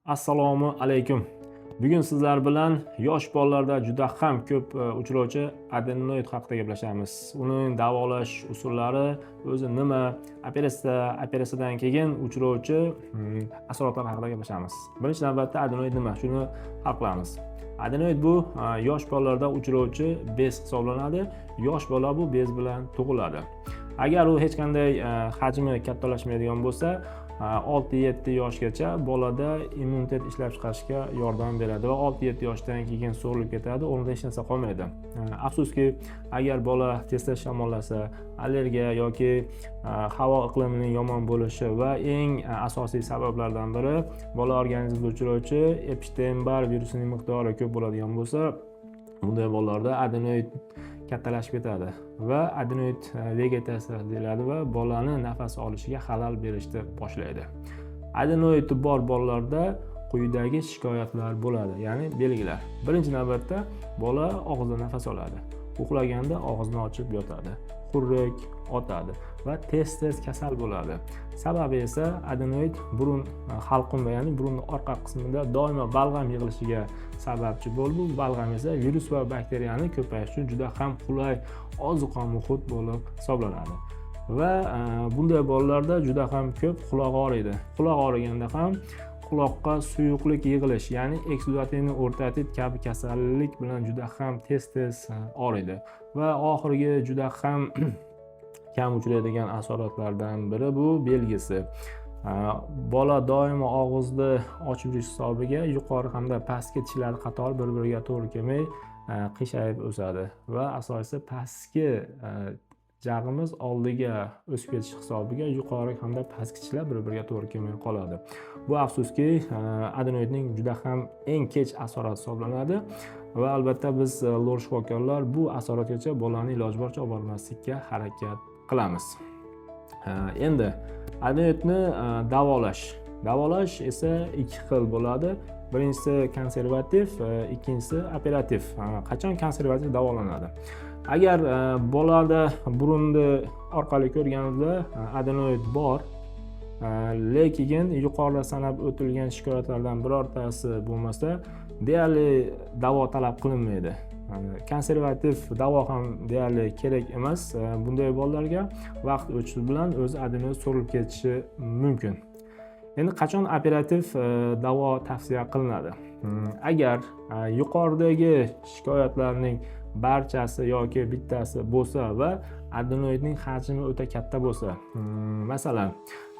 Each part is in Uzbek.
Assalomu alaykum. Bugun sizlar bilan yosh bolalarda juda ham ko'p uchrovchi adenoid haqida gaplashamiz. Uning davolash usullari, o'zi nima, operatsiya, operatsiyadan keyin uchrovchi asoratlar haqida gaplashamiz. Birinchi navbatda adenoid nima? Shuni hal qilamiz. Adenoid bu yosh bolalarda uchrovchi bez hisoblanadi. Yosh bola bu bez bilan tug'iladi. Agar u hech qanday hajmi kattalashmaydigan bo'lsa, 6-7 yoshgacha bolada immunitet ishlab chiqarishga yordam beradi va 6-7 yoshdan keyin so'rilib ketadi, o'rnida hech narsa qolmaydi. Afsuski, agar bola tez tez shamollasa, allergiya yoki havo iqlimining yomon bo'lishi va eng asosiy sabablardan biri bola organizmida uchrovchi Epshteyn-Barr virusining miqdori ko'p bo'ladigan bo'lsa, bunday bolalarda adenoid kattalashib ketadi va adenoid vegetatsiyasi deyiladi va bolani nafas olishiga xalal berishni boshlaydi. Adenoidi bor bolalarda quyidagi shikoyatlar bo'ladi, ya'ni belgilar. Birinchi navbatda bola og'izda nafas oladi, uxlaganda og'zini ochib yotadi, xurrak otadi va tez tez kasal bo'ladi. Sababi esa adenoid burun halqumda, ya'ni burunni orqa qismida doimo balg'am yig'ilishiga sababchi bo'lib, bu balg'am esa virus va bakteriyani ko'payishi uchun juda ham qulay ozuqa muhit bo'lib hisoblanadi. Va bunday bolalarda juda ham ko'p quloq og'riydi. Quloq og'riganda ham quloqqa suyuqlik yig'ilish, ya'ni экссудативный o'rtatit kabi kasallik bilan juda ham tez tez og'riydi. Va oxirgi juda ham kam uchraydigan asoratlardan biri bu belgisi. Bola doimo og'izni ochib yurish hisobiga yuqori hamda pastki tishlari qatori bir biriga to'g'ri kelmay qiyshayib o'sadi va asosiysi pastki jag'imiz oldiga o'sib ketishi hisobiga yuqori hamda pastki tishlar bir biriga to'g'ri kelmay qoladi. Bu, afsuski, adenoidning juda ham eng kech asorati hisoblanadi va albatta biz, lor shifokorlar, bu asoratgacha bolani iloji boricha olib bormaslikka harakat qilamiz. Endi adenoidni davolash. Davolash esa ikki xil bo'ladi. Birinchisi konservativ, ikkinchisi operativ. Qachon konservativ davolanadi? Agar bolada burunni orqali ko'rganimizda adenoid bor, lekin yuqorida sanab o'tilgan shikoyatlardan birortasi bo'lmasa, deyarli davo talab qilinmaydi. Konservativ davo ham deyarli kerak emas. Bunday bolalarga vaqt o'tishi bilan o'zi adenoid so'rilib ketishi mumkin. Endi qachon operativ davo tavsiya qilinadi? Agar yuqoridagi shikoyatlarning barchasi yoki bittasi bo'lsa va adenoidning hajmi o'ta katta bo'lsa, masalan,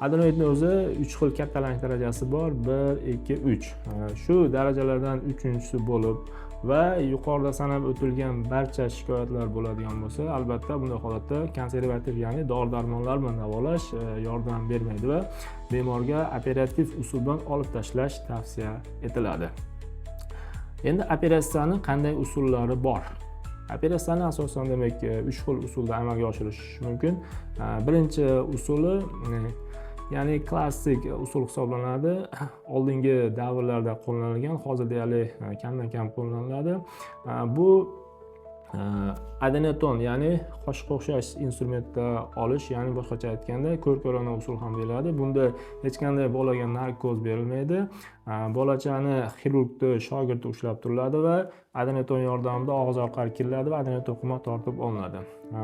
adenoidni o'zi uch xil kattalanish darajasi bor: bir, ikki, uch. Shu darajalardan uchinchisi bo'lib va yuqorida sanab o'tilgan barcha shikoyatlar bo'ladigan bo'lsa, albatta bunday holatda konservativ, ya'ni dori darmonlar bilan davolash yordam bermaydi va bemorga operativ usul bilan olib tashlash tavsiya etiladi. Endi operatsiyani qanday usullari bor? Operatsiyani asosan, demak, uch xil usulda amalga oshirish mumkin. Birinchi usuli, ya'ni klassik usul hisoblanadi. Oldingi davrlarda qo'llanilgan, hozir deyarli kamdan kam qo'llaniladi. Bu adenoton, ya'ni qoshiqqa o'xshash instrumentda olish, ya'ni boshqacha aytganda ko'r ko'rona usul ham deyiladi. Bunda hech qanday bolaga narkoz berilmaydi. Bolachani xirurgni shogirdi ushlab turiladi va adenoton yordamida og'iz orqali kiriladi va adenoid to'qima tortib olinadi.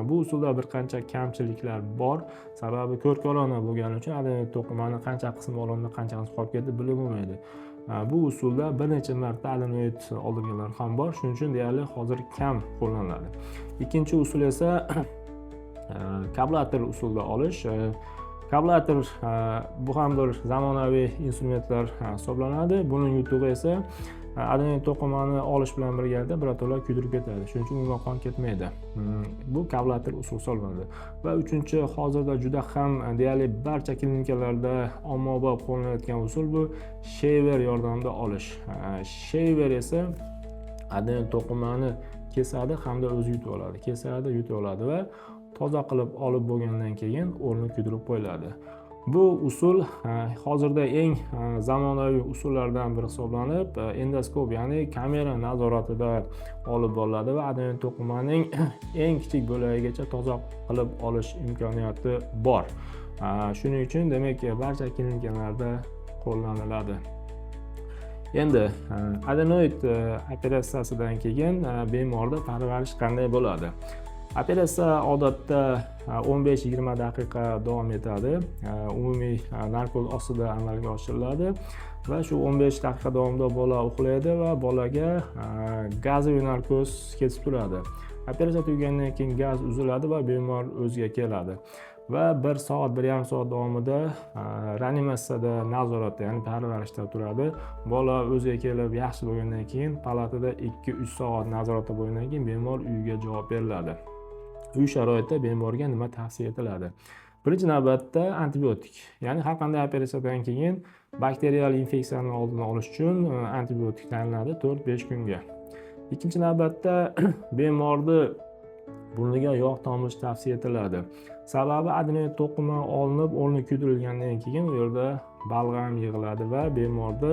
Bu usulda bir qancha kamchiliklar bor, sababi ko'r ko'rona bo'lgani uchun adenoid to'qimani qancha qismi olindi, qancha qismi qolib ketdi, bilib bo'lmaydi. Bu usulda bir necha marta adenoid oldirganlar ham bor, shuning uchun deyarli hozir kam qo'llaniladi. Ikkinchi usul esa koblator usulda olish. Koblator bu ham bir zamonaviy instrumentlar hisoblanadi. Buning yutug'i esa adenoid to'qimani olish bilan birgalikda birato'la kuydirib ketadi, shuning uchun umuman qon ketmaydi. Bu koblator usul hisoblanadi. Va uchinchi, hozirda juda ham deyarli barcha klinikalarda ommabop qo'llanilayotgan usul bu shaver yordamida olish. Shaver esa adenoid to'qimani kesadi hamda o'zi yutib oladi, kesadi, yutib oladi va toza qilib olib bo'lgandan keyin o'rni kuydirib qo'yiladi. Bu usul hozirda eng zamonaviy usullardan biri hisoblanib, endoskop, ya'ni kamera nazoratida olib boriladi va adenoid to'qimaning eng kichik bo'lagigacha toza qilib olish imkoniyati bor. Shuning uchun, demak, barcha klinikalarda qo'llaniladi. Endi adenoid operatsiyasidan keyin bemorda parvarish qanday bo'ladi? Operatsiya odatda 15-20 daqiqa davom etadi, umumiy narkoz ostida amalga oshiriladi va shu 15 daqiqa davomida bola uxlaydi va bolaga газовый narkoz ketib turadi. Operatsiya tugagandan keyin gaz uziladi va bemor o'ziga keladi va 1 soat, 1,5 soat davomida reanimatsiyada, nazoratda, ya'ni parvarishda turadi. Bola o'ziga kelib, yaxshi bo'lgandan keyin, palatada 2-3 soat nazoratda bo'lgandan keyin bemor uyiga javob beriladi. Uy sharoitida bemorga nima tavsiya etiladi? Birinchi navbatda antibiotik, ya'ni har qanday operatsiyadan keyin bakterial infeksiyani oldini olish uchun antibiotik tayinlanadi 4-5 kunga. Ikkinchi navbatda bemorni burniga yog' tomizish tavsiya etiladi. Sababi adenoid to'qima olinib, o'rni kuydirilgandan keyin u yerda balg'am yig'iladi va bemorda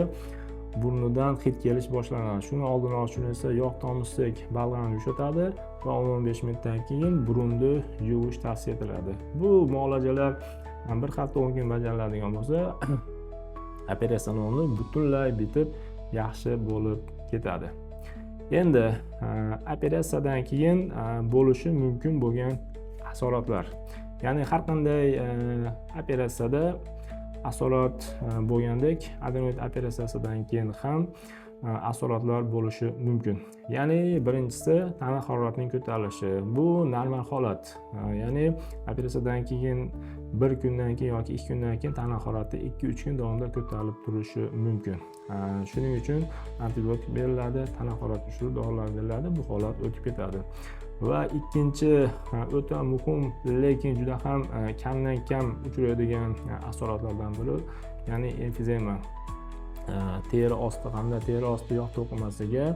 burnidan hid kelish boshlanadi. Shuni oldini olish uchun esa yog' tomizsak, balg'am yumshatadi va 10-15 minutdan keyin burunni yuvish tavsiya etiladi. Bu muolajalar bir hafta, 10 kun bajariladigan bo'lsa, operatsiyani o'rni butunlay bitib, yaxshi bo'lib ketadi. Endi operatsiyadan keyin bo'lishi mumkin bo'lgan asoratlar, ya'ni har qanday operatsiyada asorat bo'lgandek, adenoid operatsiyasidan keyin ham asoratlar bo'lishi mumkin. Ya'ni birinchisi tana haroratining ko'tarilishi. Bu normal holat, ya'ni operatsiyadan keyin bir kundan keyin yoki 2 kundan keyin tana harorati 2-3 kun davomida ko'tarilib turishi mumkin. Shuning uchun antibiotik beriladi, tana harorati tushirib dorilar beriladi, bu holat o'tib ketadi. Va ikkinchi o'ta muhim, lekin juda ham kamdan kam uchraydigan asoratlardan biri, ya'ni emfizema, teri osti hamda teri osti yog' to'qimasiga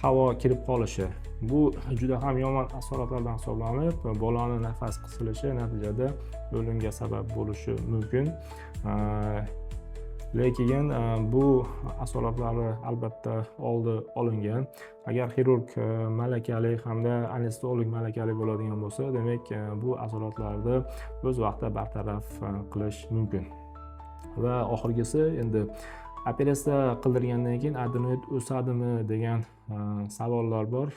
havo kirib qolishi. Bu juda ham yomon asoratlardan hisoblanib, bolani nafas qisilishi, natijada o'limga sabab bo'lishi mumkin. Lekin bu asoratlari albatta oldi olingan. Agar xirurg malakali hamda anesteziolog malakali bo'ladigan bo'lsa, demak, bu asoratlarni o'z vaqtida bartaraf qilish mumkin. Va oxirgisi, endi operatsiya qildirgandan keyin adenoid o'sadimi degan savollar bor.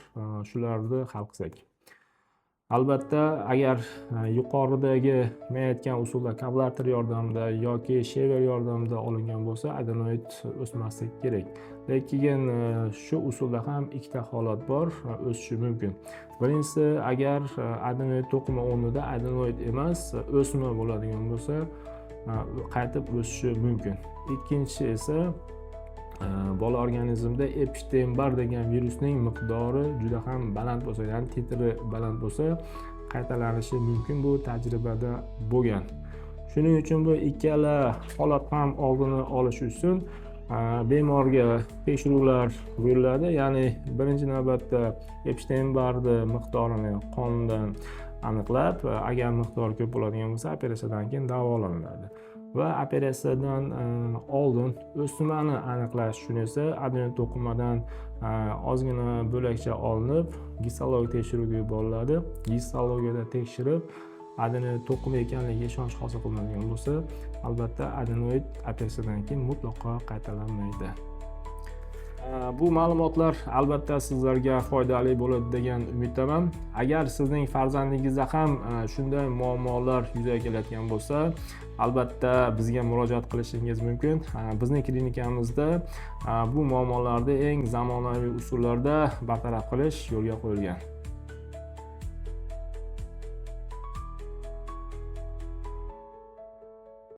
Shularni hal qilsak, albatta, agar yuqoridagi men aytgan usulda, koblator yordamida yoki shaver yordamida olingan bo'lsa, adenoid o'smasligi kerak. Lekin shu usulda ham ikkita holat bor, o'sishi mumkin. Birinchisi, agar adenoid to'qima o'rnida adenoid emas, o'sma bo'ladigan bo'lsa, qaytib o'sishi mumkin. Ikkinchisi esa bola organizmida Epshteyn-Barr degan virusning miqdori juda ham baland bo'lsa, ya'ni titri baland bo'lsa, qaytalanishi mumkin. Bu tajribada bo'lgan. Shuning uchun bu ikkala holat ham oldini olish uchun bemorga tekshiruvlar buyuriladi, ya'ni birinchi navbatda Epshteyn-Barrni miqdorini qondan aniqlab, agar miqdori ko'p bo'ladigan bo'lsa, operatsiyadan keyin davolaniladi. Va operatsiyadan oldin o'smani aniqlash uchun esa adenoid to'qimadan ozgina bo'lakcha olinib, gistologik tekshiruvga yuboriladi. Gistologiyada tekshirib, adenoid to'qima ekanligiga ishonch hosil qilinadigan bo'lsa, albatta, adenoid operatsiyadan keyin mutlaqo qaytalanmaydi. Bu ma'lumotlar albatta sizlarga foydali bo'ladi degan umiddaman. Agar sizning farzandingizda ham shunday muammolar yuzaga kelayotgan bo'lsa, albatta bizga murojaat qilishingiz mumkin. Bizning klinikamizda bu muammolarni eng zamonaviy usullarda bartaraf qilish yo'lga qo'yilgan.